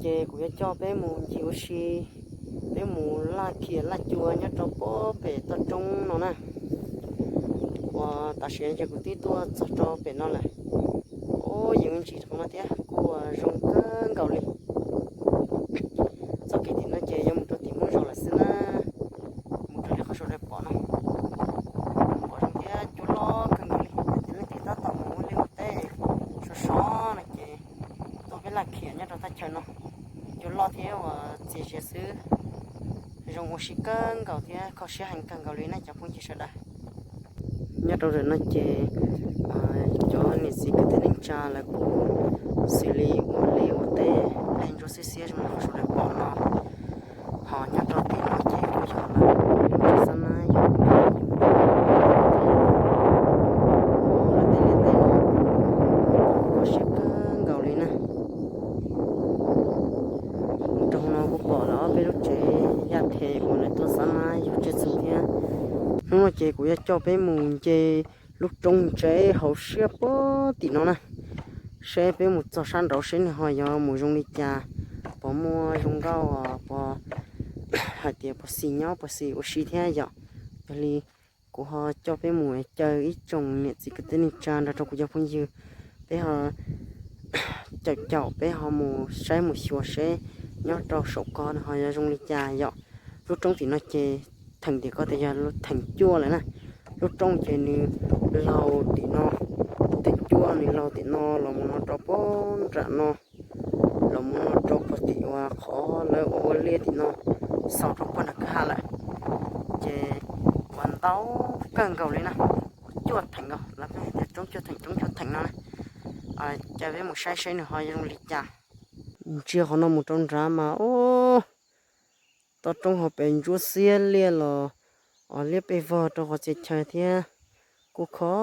ces kuv yuav coj peb mus ncig ua si, peb mus laj khiam laj cua nyob rau pem toj roob no na. Uas tam sim no ces kuv twb tuaj txog rau pem no lawm. Ua yus ntsis rau no thiab kuj zoo kawg nkaus li. Txoj kev tim no ces yuav mus rau tim Hmoob Zos lawm xwb na. Mus raws li qhov sawv daws pom no, pom zoo thiab cua loj kawg nkaus li. Ces leej twg tab tom mus ua liaj ua teb sov sov no ces tuaj peb laj khiam nyob rau thaj chaw no, cua loj thiab uas txias zias xwb. Zoo ua si kawg nkaus thiab kho siab heev kawg nkaus li na cov phooj ywg sawv daws. Nyob rau ntawm no ces cov niam txiv kwv tij neej tsa lawv kuj xws li ua liaj ua teb, ntsuab xiab xiab zoo li qhov sawv daws pom no. Ho nyob rau tim no ces kuj yog lawv xab nab yug, yug tej liaj tej no, kho siab kawg nkaus li na. Rau hauv no kuj pom lawv ob peb lub tsev yaj phem uas lawv tuaj xab nab yug tsiaj txhu thiab. Hnub no ces kuv yuav coj peb mus nce lub roob ntse hauv siab puag tim no na, seb peb mus txog sab nraud seb nws ho yuav mus zoo li cas, puas muaj zoo nkauj, puas hais tias puas xis nyob puas xis ua si thiab yom. Yog li kuv ho coj peb mus caw ib tsoom niam txiv kwv tij neej tsa nrog rau kuv cov phooj ywg, peb ho caum caum peb ho mus saib mus xyuas seb nyob rau saum ko nws ho yuav zoo li cas yom. Lub roob tim no ces theem tim ko tias yog theem cuaj lawm na. Lub roob ces nws laug tim no, theem cuaj nws laug tim no los mus no rau puag nram no, los mus no rau puag tim uas qhov lawv ua ua liaj tim no, xaus rau puag nram kwj ha lawm. Ces uas ntau kawg nkaus li na, cuaj theem nkaus, lawv pheej hais tias roob cuaj theem, roob cuaj theem no na. Ces peb mus saib saib nws ho zoo li cas. Ntsia qhov no mus rau nrad mas ub, toj roob ho pem ntsuab xiab liaj los, os, liab pes vog rau qhov txhia chaw thiab. Kuj kho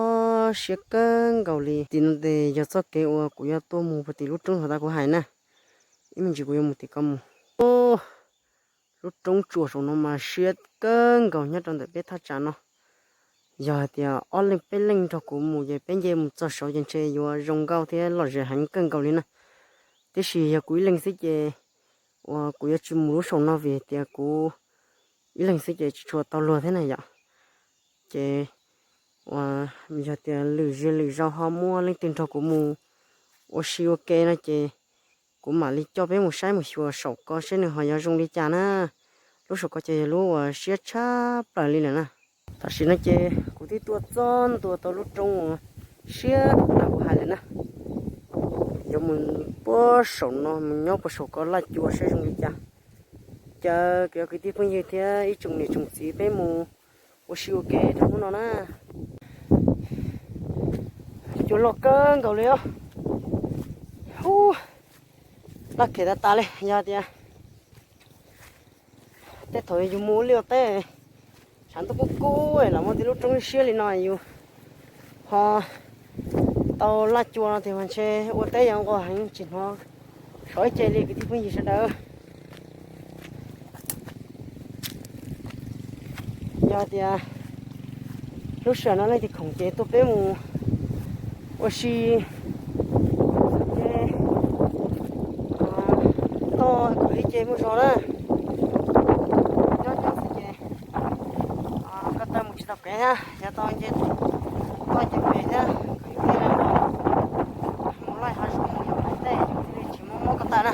siab kawg nkaus li. Tim no ces yog txoj kev uas kuv yuav tuaj mus puag tim lub roob hauv tas kuv hais na. Ib me ntsis kuv yuav mus tim ko mus. Lub roob tsuas saum no mas siab kawg nkaus nyob rau ntawm peb thaj tsam no. Yog hais tias ob leeg peb leeg nrog kuv mus ces peb nce mus txog saud ces ntshe yuav zoo nkauj thiab lom zem heev kawg nkaus li na. Tiam sis yog kuv ib leeg xwb ces uas kuv yuav tsis mus lub saum no vim tias kuv ib leeg xwb ces tsis tshua tau luag thiab na yom. Ces uas yog tias lwm zej lwm zaus ho muaj leej twg nrog kuv mus ua si ua ke no ces kuv mam li coj peb mus saib mus xyuas saum ko seb nws ho yuav zoo li cas na. Lub saum ko ces yog lub uas siab tshaj plaws li lawm na. Tam sim no ces kuv twb tuaj txog ntua tau lub roob uas siab tshaj plaws kuv hais lawm na. Yuav mus puag saum no mus nyob puag saum ko laj cua saib zoo li cas. Caw cov kwv tij phooj ywg thiab ib tsoom niam tsoom txiv peb mus ua si ua ke rau hnub no na. Cua loj kawg nkaus li os. Ub, laj khiam tas tas li yog tias tej thaum yus mus ua liaj ua teb, tshav ntuj kub kub los muaj tej lub roob siab li no yus ho tau laj cua no tiag mas ntshe ua teb yuav nqua heev tsis hnov sov ib ce li kwv tij phooj ywg sawv daws. Yog tias lub sij hawm no leej twg khoom ces tuaj peb mus ua si, toj kom ib ce muaj zog na. Nyob nyob xwb ces ko taw mus tsis tau kev thiab, yog tau nce toj ces pem thiab, kom ib ce mus laij hav zoov mus yos pem tej thiaj li tsis mob mob ko taw na.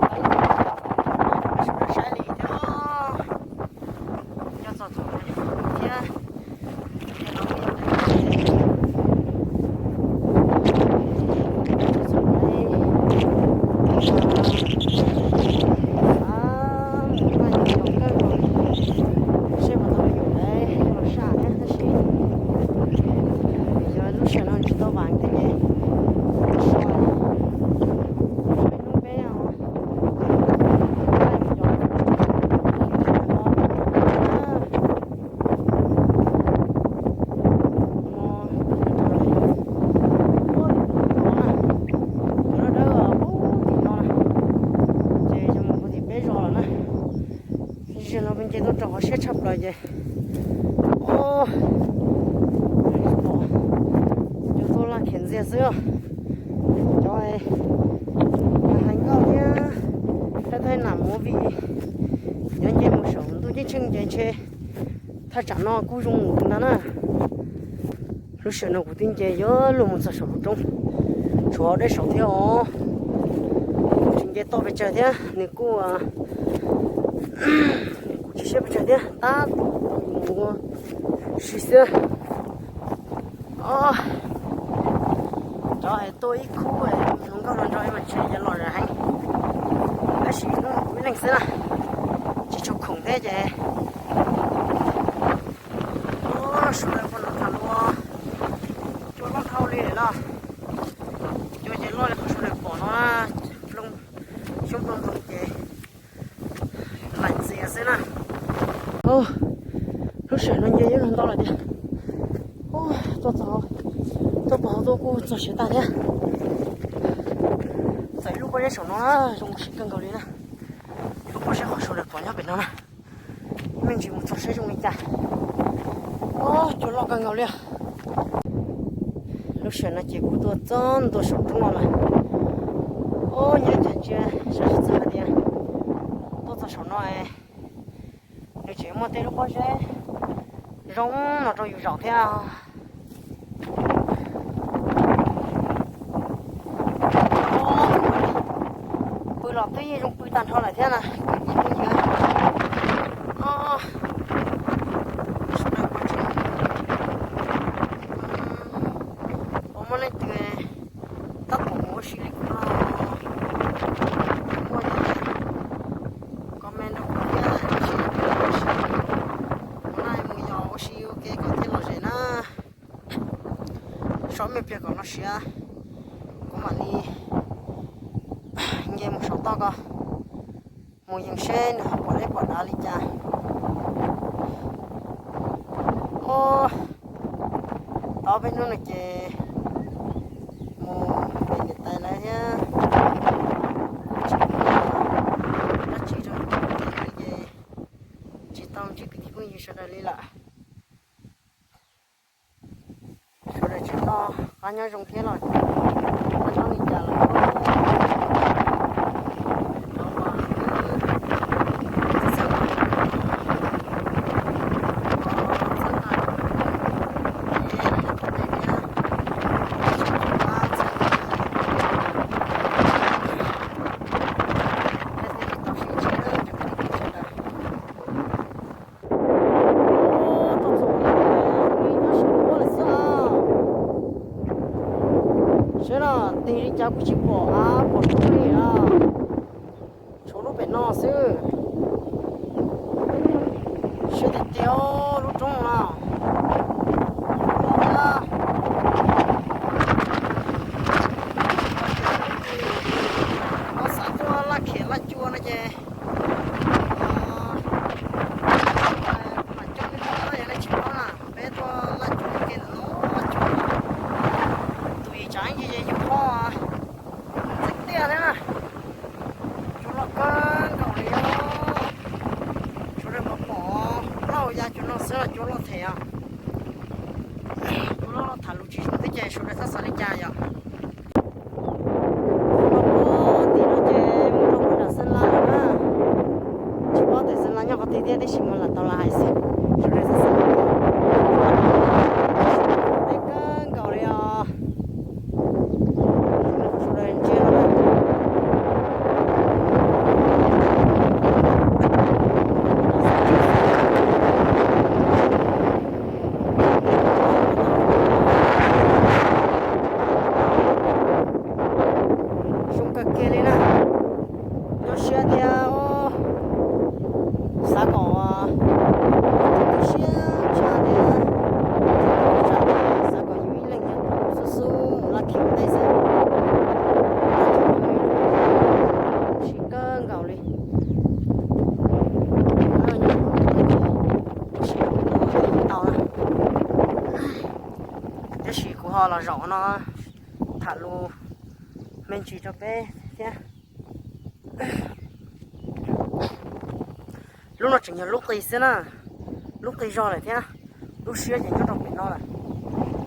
Saib li thiab, nyob txog thaum thiab. Seb puas tau yuav lawm los saj thiab tab sis yog lub sij hawm no tsis tau vas thiab ces so hnub peb Cov dawb dawb puag tim no na, ces yog mus puag tim peb zos lawm na. Zaum no peb nce tuaj rau qhov siab tshaj plaws ces, o, cua tuaj laj khiav ntxiag xwb. Cov Heev nkauj thiab, thaj thaj nam movie, nyob nce mus saum ntuj ceeb tsheej ces ntshe thaj tsam no kuj zoo mus ntag na. Lub sij hawm no kuv twb nce yuav luag mus txog saum lub roob, tshuav dej saud thiab os. Kuv tsis nce toj pes tsawg thiab nws kuj, kuv tsis siab pes tsawg thiab tab tom mus si xwb. Cov es tuaj ib khub hluas nkauj hluas nraug mas ntshe yuav lom zem heev, tab sis kuv ib leeg xwb na, tsis tshua khoom thiab ces. Sawv daws pom no tham luag, cua loj dhau li lawm los, cua ces loj li qhov sawv daws pom no, xyoob nplooj ntoo ces laim txias xwb na. Lub sij hawm no nce yuav luag ntau lawm tiag. Tuaj txog, tuaj pom hauv tuaj kuj txog siav tag thiab. Txawm lub pob zeb saum no zoo ua si kawg nkaus li na. Lub pob zeb qhov sawv daws pom nyob pem no na. Me ntsis mus txog seb zoo li cas. Cua loj kawg nkaus li. Lub sij hawm no ces kuv tuaj txog ntua saum roob no lawm. Nyob cas ntsia saib tsis txog hais tias tuaj txog saum no es nws tseem muaj tej lub pob zeb zoo no rau yus zaum thiab. Pw los twb yeej zoo pw tag nrho lawm thiab na. Puas muaj leej twg tab tom mus ua si li kuv no? Muaj ces comment rau kuv thiab, tab sis kuv ua si, kuv na mus yos ua si ua ke kom thiaj lom zem na. Sob me pliag kom no siav, kuv mam li nce mus saum toj ko, mus yees seb nws ho pom deb pom dav li cas. Tau peb hnub no ces mus pem niam tais lawv thiab, kuj tsis muaj dab tsi rau ces tsis tau ntsib kwv tij phooj ywg sawv daws li lawm. Sawv daws tsis tau qab nyob zoo thiab los, qab nyob li cas los Seb no tig li cas kuj tsis pom av pom roob li na. Tshuav lub pem no xwb. Siab tiag tiag lub roob no. Xav tuaj laj khiam laj cua no ces kuv mam coj nej tuaj, yog nej tsis paub na, peb tuaj laj cua ua ke ntawm no, laj cua. Tus yim tsav ces yus ho txeeb tiaj thiab na. Cua loj kawg nkaus li os. Sawv daws pom pom plaub hauv ya cua no xwb los cua loj them os. Cua loj loj tham lus tsis zoo thiab ces sawv daws txhob xav li cas yom. Tim no ces mus rau puag nram Xeeb Las lawm na. Tsis paub tias Xeeb Las nyob qhov twg thiab tab sis mas lam tau los hais xwb. Sawv daws txhob xav li cas. Deb kawg nkaus li os. Sawv daws ntsia no na. Zoo kawg kiag li na. Nyuaj siab thiab, xav kom, tu siab tshaj thiab, xav kom yus ib leeg nyob xub xub mus laj khiam ua ntej xwb. Siab kawg nkaus li. Ua si tau na. Tab sis kuv ho los zaum no tham lus me ntsis rau peb thiab. Lub no tseem yog lub qis xwb na, lub qis zog lawm thiab. Lub siab ces nyob rau pem no lawm.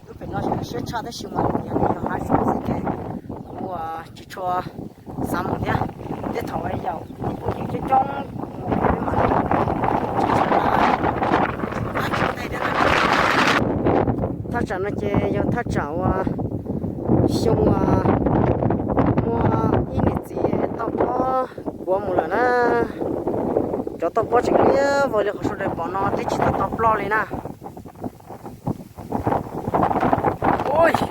Lub pem no siab tshaj tab sis mas yog hav zoov xwb ces kuv tsis tshua xav mus thiab. Tej thaum yaum ib phooj ywg coob coob mus peb mam li tsis tshua xav. Thaj tsam no ces yog thaj tsam uas xyoo uas muaj ib niam txiv toj pob kuav mus lawm na. Cov toj pob tseem liab vog li qhov sawv daws pom no twb tsis tau toj ploj li na. Ui, tsis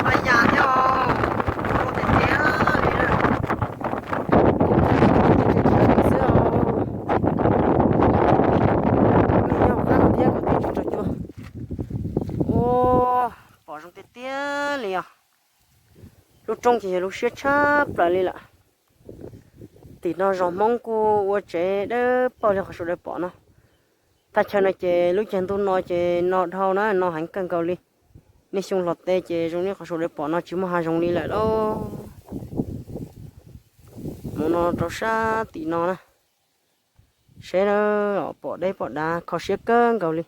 pab yas thiab os, tiag tiag li na. Xwb os. Nyob qab no thiab kom tib tsis tsaus cua. Ua, pom zoo tiag tiag li os. Lub roob ces yog lub siab tshaj plaws li lawm. Tim no zos Hmoob kuj ua tsev dawb paug li qhov sawv daws pom no. Thaj chaw no ces lub caij ntuj no ces no dhau na, no heev kawg nkaus li. Niaj xyoo hlo teb ces zoo li qhov sawv daws pom no tsis muaj hav zoov li lawm lauj. Mus no rau sab tim no na, seb na, pom deb pom dav kho siab kawg nkaus li.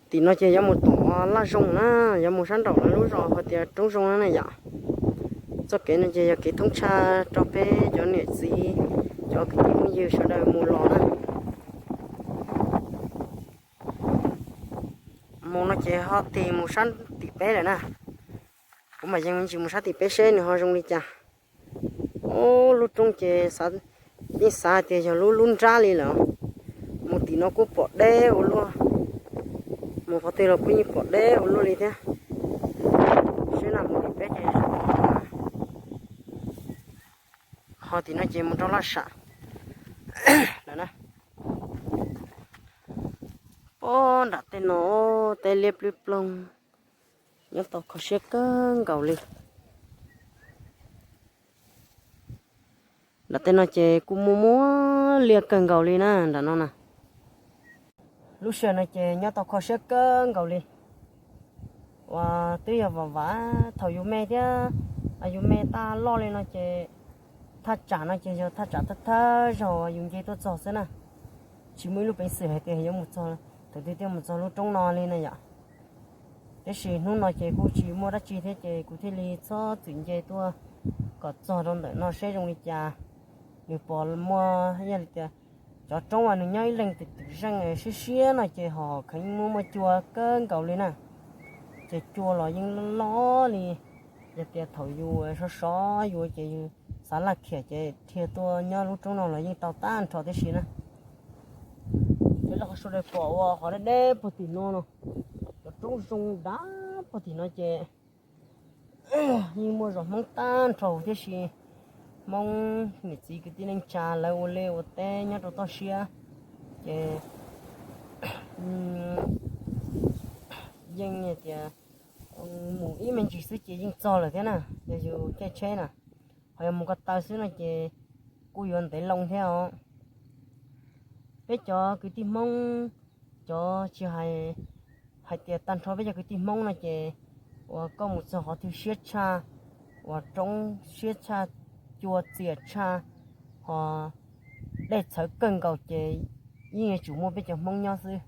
Tim no ces yuav mus tom Laj Zoo na, yuav mus sab nraum lawv lub zos hais tias Roob Zoo na yom. Txoj kev no ces yog kev thoob tshaj rau peb cov niam txiv, cov kwv tij phooj ywg sawv daws mus los na. Mus no ces ho tig mus sab tim peb lawm na. Kuv mam yeej me ntsis mus sab tim peb seb nws ho zoo li cas. Ub, lub roob ces yeej xav tias yog lub lub nrab li lawm. Mus tim no kuj pom deb ua luaj, mus qhov twg los kuj yeej pom deb ua luaj li thiab. Seb na, mus tim peb ces ho tim no ces mus rau Laj Sam lawm na. Pob nram tej no teb liab plwb ploog, nyob tau kho siab kawg nkaus li. Nram tej no ces kuj muaj muaj liaj kawg nkaus li na nram no na. Lub sij hawm no ces nyob tau kho siab kawg nkaus li. Uas twb yog vam vam thaum yus me thiab yus me tag loj li no ces thaj tsam no ces yog thaj tsam thawj thawj zaug yus nce tuaj txog xwb na. Tsis muaj ib lub peev xwm hais tias yuav mus txog, thaum twg thiaj mus txog lub roob no li na yom. Tab sis hnub no ces kuj tsis muaj dab tsi thiab ces kuv thiaj li txhob txwm nce tuaj kom txog rau ntawm no seb zoo li cas. Nws pom muaj yog li tias cov roob uas nws nyob ib leeg twm twm zeej siab siab no ces ho kheev muaj muaj cua kawg nkaus li na. Ces cua los yeej loj loj li. Yog tias thaum yus sov sov yus ces yus xav laj khiam ces dhia tuaj nyob lub roob no los yeej tau tag nrho tib si na. Ces lawv qhov sawv daws pom uas qhov deb deb puag tim no no, cov roob zoo dav puag tim no ces yeej muaj zos Hmoob tag nrho huv tib si. Hmoob niam txiv kwv tij neej tsa lawv ua liaj ua teb nyob rau toj siab ces yeej tias mus ib me ntsis xwb ces yeej txog lawm thiab na, yog yus caij tsheb na. Ho yog mus ko taw xwb no ces kuj yuav ntev loo thiab os. Peb cov kwv tij Hmoob, cov tsis hais, hais tias tag nrho peb cov kwv tij Hmoob no ces uas koj mus txog qhov twg siab tshaj, uas roob siab tshaj, cua txias tshaj, ho dej txhawv kawg nkaus ces yeej yuav tsum muaj peb cov Hmoob nyob xwb.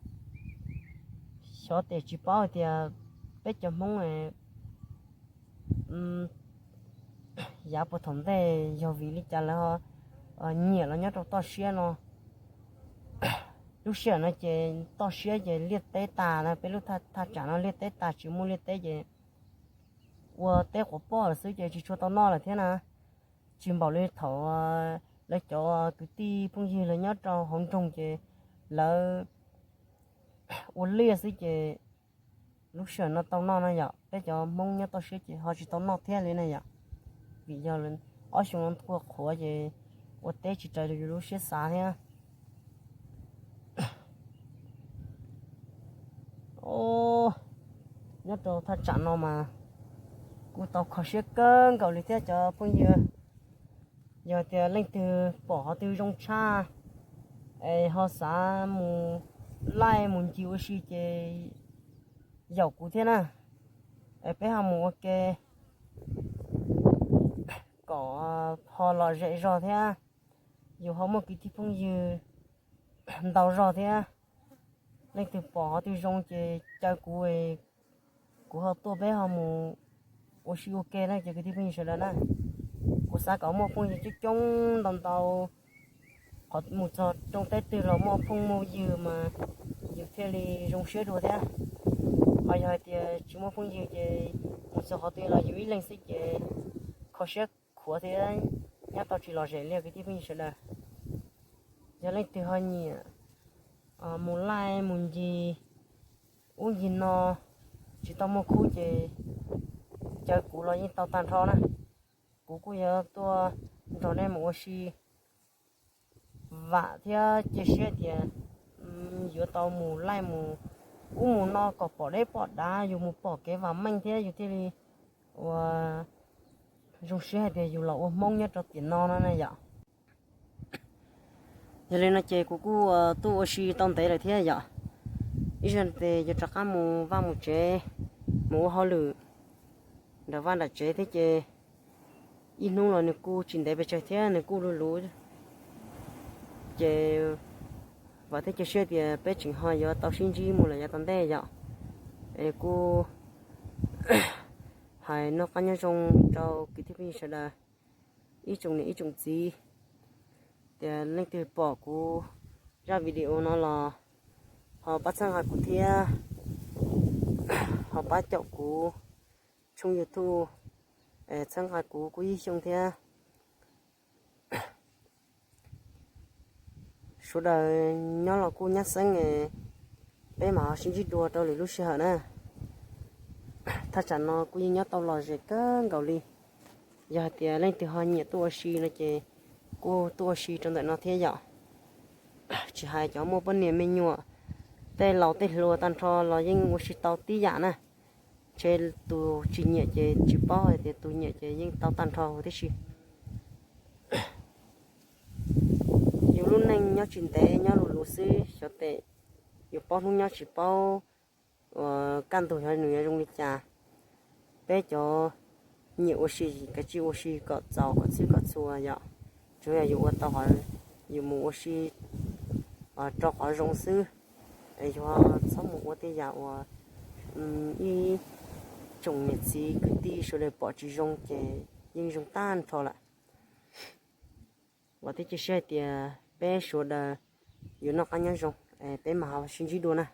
Xyov tias tsis paub hais tias peb cov Hmoob yav puag thaum ntej yog vim li cas lawv nyiam los nyob rau toj siab no. Lub sij hawm no ces toj siab ces liaj teb tas na, peb lub thaj tsam no liaj teb tas tsis muaj liaj teb ces ua teb quav poj lawm xwb ces tsis tshua tau noj lawm thiab na. Tsis npaum li thaum lawv cov kwv tij phooj ywg lawv nyob rau hauv nroog ces lawv ua liaj xwb ces lub sij hawm no tau noj na yom. Peb cov Hmoob nyob toj siab ces ho tsis tau noj thiab li na yom, vim yog ob xyoo no quaj qhuav ces ua teb tsis raws li yus lub siab xav thiab. Nyob rau thaj tsam no mas kuj tau kho siab kawg nkaus li thiab cov phooj ywg. Yog tias leej twg pom qhov twg zoo tshaj es ho xav mus laij mus ncig ua si ces yaum kuv thiab na. Peb ho mus ua ke kom ho lom zem zog thiab, yus ho muaj kwv tij phooj ywg ntau zog thiab. Leej twg pom qhov twg zoo ces caw kuv, kuv ho tuaj peb ho mus ua si ua ke na ces kwv tij phooj ywg sawv daws na. Kuv xav kom muaj phooj ywg coob coob ntau ntau, qhov mus txog rooj teb twg los muaj phooj muaj ywg mas yus thiaj li zoo siab dua thiab. Ho yog hais tias tsis muaj phooj ywg ces mus txog qhov twg los yus ib leeg xwb ces kho siab khuav thiab nyob tau tsis lom zem li kwv tij phooj ywg sawv daws. Yog leej twg ho nyiam mus laij mus ncig ub ncig no tsis tau muaj khub ces caw kuv los yeej tau tag nrho na. Kuv kuj yuav tuaj nrog nej mus ua si. Vam thiab cia siab tias yuav tau mus laij mus ub mus no kom pom deb pom dav, yus mus pom kev vam meej thiab yus thiaj li ua zoo siab hais tias yus los ua Hmoob nyob rau tiam no no na yom. Yog li no ces kuv kuj tuaj ua si tau ntev lawm thiab yom. Ib zaug ces yuav rov qab mus vaj mus tsev, mus ua hauj lwm nram vaj nram tsev thiab ces ib hnub los nws kuj tsis ntev pes tsawg thiab nws kuj luv luv. Ces vam thiab cia siab tias peb tseem ho yuav tau sib ntsib mus lawm yav tom ntej yom. Es kuj hais noj qab nyob zoo rau kwv tij phooj ywg sawv daws, ib tsoom niam ib tsoom txiv, tias leej twg pom kuv zaj video no los ho pab txhawb nqa kuv thiab ho pab caum kuv tshooj YouTube, txhawb nqa kuv kuj ib xyoos thiab. Sawv daws nyob los kuj nyab xeeb, peb mam ho sib ntsib dua rau lwm lub sij hawm na. Thaj tsam no kuj yeej nyob tau lom zem kawg nkaus li. Yog hais tias leej twg ho nyiam tuaj ua si no ces kuj tuaj ua si rau ntawm no thiab yom. Tsis hais cov muaj poj niam me nyuam, tej laus tej hluas tag nrho los yeej ua si tau tib yam na. Ntshe tus tsis nyiam ces tsis paub hais tias tus nyiam ces yeej tau tag nrho huv tib si. Yus lub neej nyob tsis ntev nyob luv luv xwb, xyov tes yus paub hnub nyob tsis paub uas kaj ntug xyov nws yuav zoo li cas. Peb cov nyiam ua si kav tsij ua si kom txaus kom txhij kom txhua yom. Tsuas yog yus ua tau qhov, yus mus ua si rau qhov zoo xwb. Yus txhob mus ua tej yam uas ib tsoom niam txiv kwv tij sawv daws pom tsis zoo ces yeej zoo tag nrho lawm. Vam thiab cia siab hais tias peb sawv daws yuav noj qab nyob zoo, peb mam ho sib ntsib dua na.